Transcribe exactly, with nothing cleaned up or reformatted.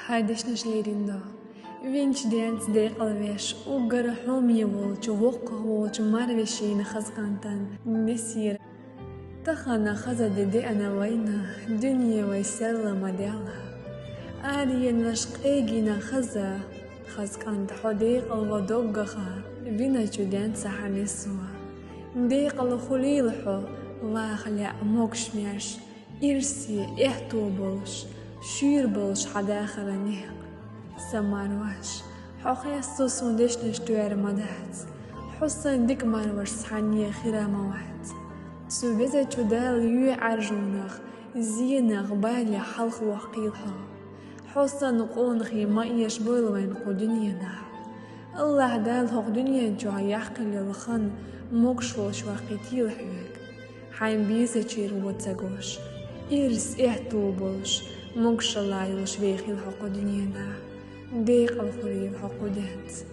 Хьай дешнаш лерина до. Винчу денца декъалвеш, уггар хьоме волчу, воккхах волчу марвешина хаза кӀантана несера. Тахана хаза де деана вайна, дуьне вай серла ма даьлла. Аренаш къегина хаза, хаза кӀант хьо декъалво доггаха, виначу денца хьан несо. Декъала хуьлийла хьо, ваха лаьа могуш-маьрша, ирсе, аьтто болуш, шуьйра болуш хьан дахаран некъ. Сан марваш, хьо хесто суна дешнаш тоьар ма дац, хьо санна дика марваш цхьанне хир а ма вац. Цу везачу Дала юьхьӀаьржонах, зенах, балех хьалхавоккхийла хьо. Хьо санна къонахий ма эшабойла вайна кху дуьненахь. АллахӀ Дала хӀокху дуьнен чохь яккхийла хан могуш волуш ваккхийтийла хьоьга. Хьайн безачуьра вон ца гуш, ирс, аьтто болуш, могушалла йолуш вехийла хьо кху дуьненахь. Декъала хуьлийла хьо кху денца.